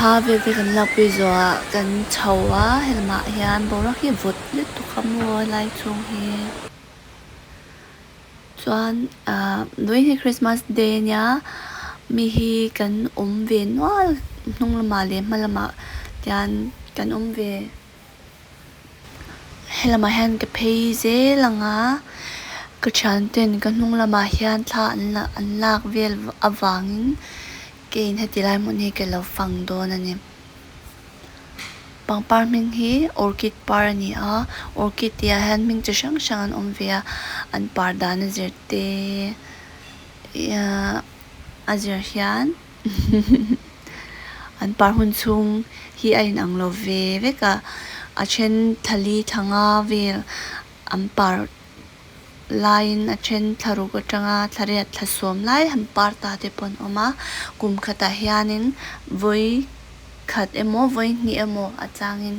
Thla vel te kan lakpui zawhah kan chho a helamah hian boruak hi a vawt lutuk a maw helai chhung hi chuan ahh vawiin hi christmas day ania mi hi kan awm ve nual hnung lamah leh hma lamah tian kan awm ve. Helamah hian ka phei zel ang a ka thianten ka hnung lamah hian thla an la an lak vel avangin keiin heti lai hmun hi ka lo fang dawn a ni. Pangpar hming hi orchid par a ni a orchid tih ah hian hming chi hrang hrang an awm ve a an par dan a zir te ihh a zir hian. An par hun chhung hi a inang lo ve vek a, a then thla li thla nga vel an par laiin a then thla ruk atanga thla riat thla sawm lai han par ta te pawh an awm a, kum khatah hianin vawi khat emaw vawi hnih emaw a changin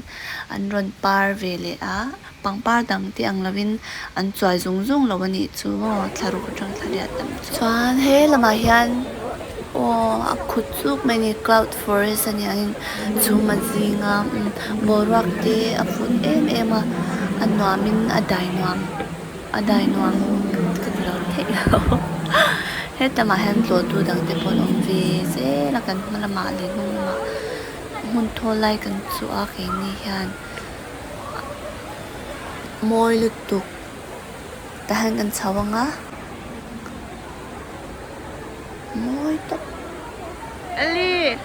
an rawn par ve leh a. Pangpar dang te ang lovin an chuai zung zung lo a nih chu maw thla ruk atang thla riat lam chu. Chuan he lamah hian aw a khut chuk mai a ni cloud forest a nih angin chhum a zing a boruak te a vut em em a a nuamin a dai nuam a dai nuam ka ti lo theih lo helamah hian tlawhtu dang te pawh an awm ve zel a kan hma lamah leh hnung lamah hmun thawl lai kan chuh a keini hian. Mawi lutuk tah hian kan chho ang a mawi tawp. Ellie.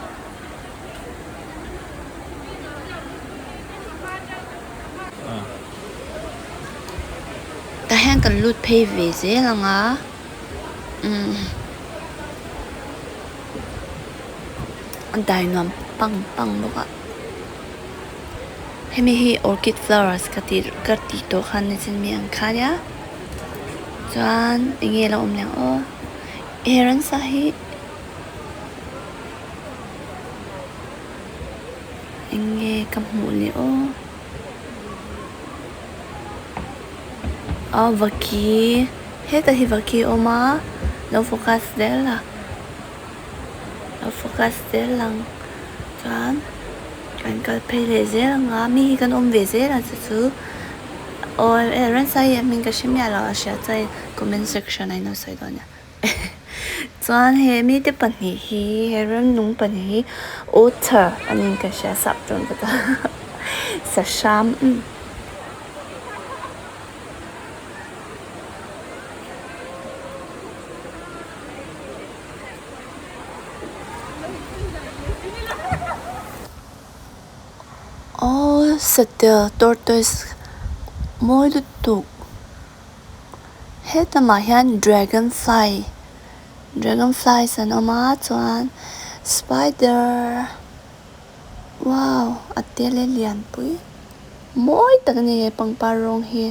Tah hian kan lut phei ve zel ang a umm a dai nuam pang pang bawk a. Hemi hi orchid flowers ka tih ka tih tawh khan ni chin mi ang kha nia chuan eng nge a lo awm leh ang aw he ransa hi eng nge ka hmuh leh aw aw vaki hetah hi vaki a awm a lo focus zel a. A focus zel ang chuan kan kal phei leh zel ang a mi hi kan awm ve zel a chu chu aw e ransa hi a hming ka hre miah lo a hria chuan comment section ah in lo sawi dawn nia chuan he mite pahnih hi he ramnung pahnih hi otter a niin ka hria sap tawng ka sahram. Aww satel tortoise mawi lutuk helamah hian dragon fly dragon flies an awm a chuan spider wow a te leh lianpui mawi tak a ni he pangpar rawng hi.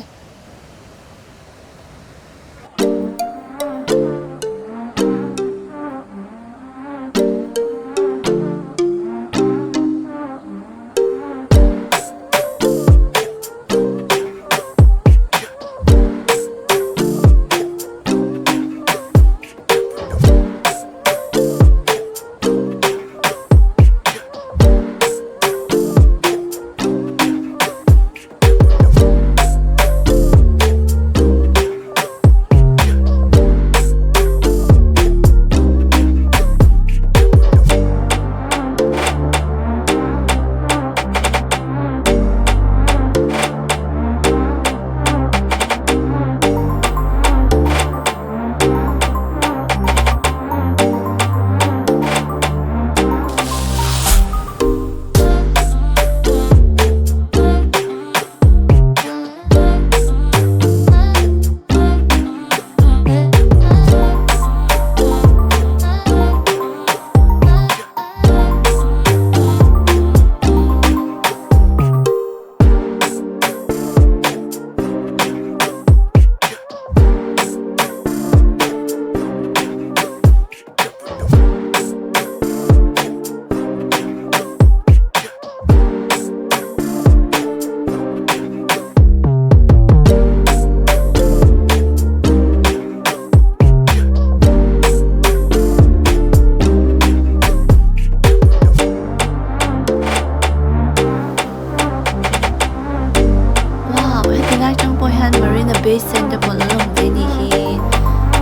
Bay sen te pawh alo lang ve anih hi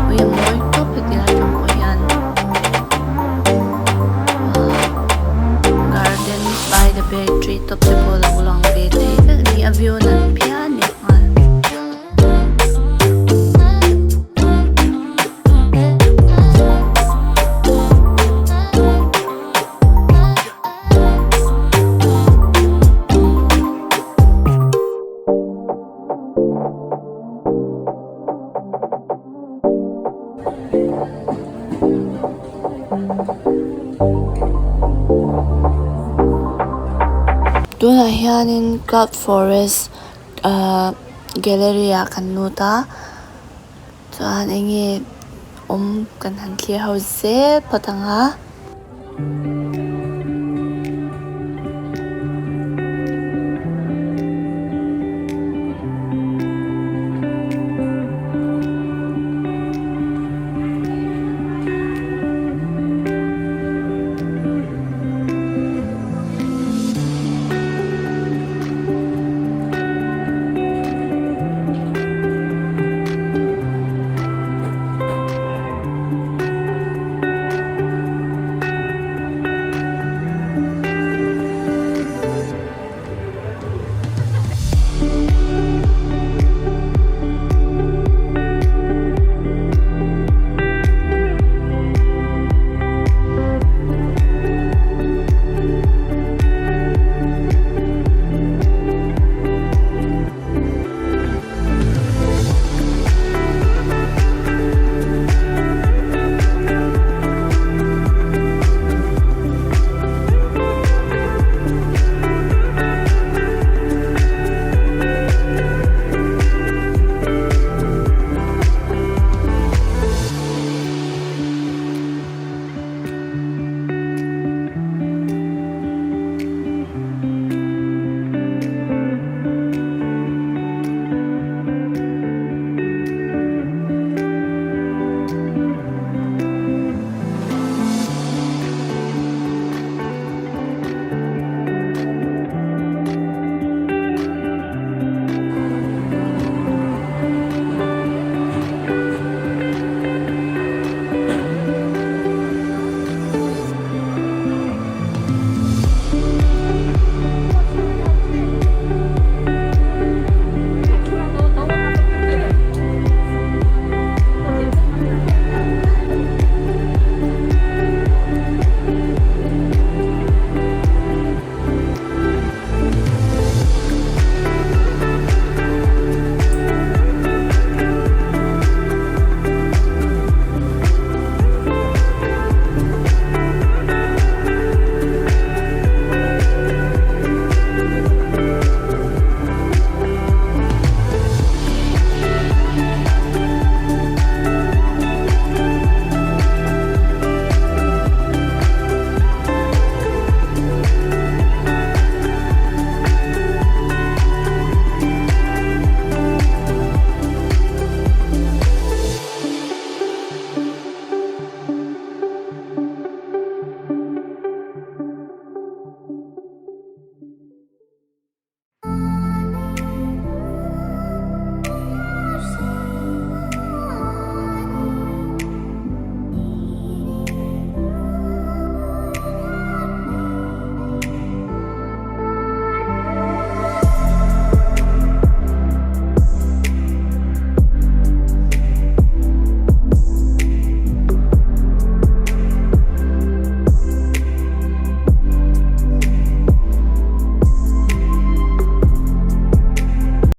ui a mawi tawp heti lai atang pawh hian garden by the bay tree top te pawh alo lang ve thei vek a ni a view a nalh phian leh nghal. Tunah hianin cloud forest ahh gallery ah kan lut a chuan eng nge awm kan han thlir ho zel phawt ang a.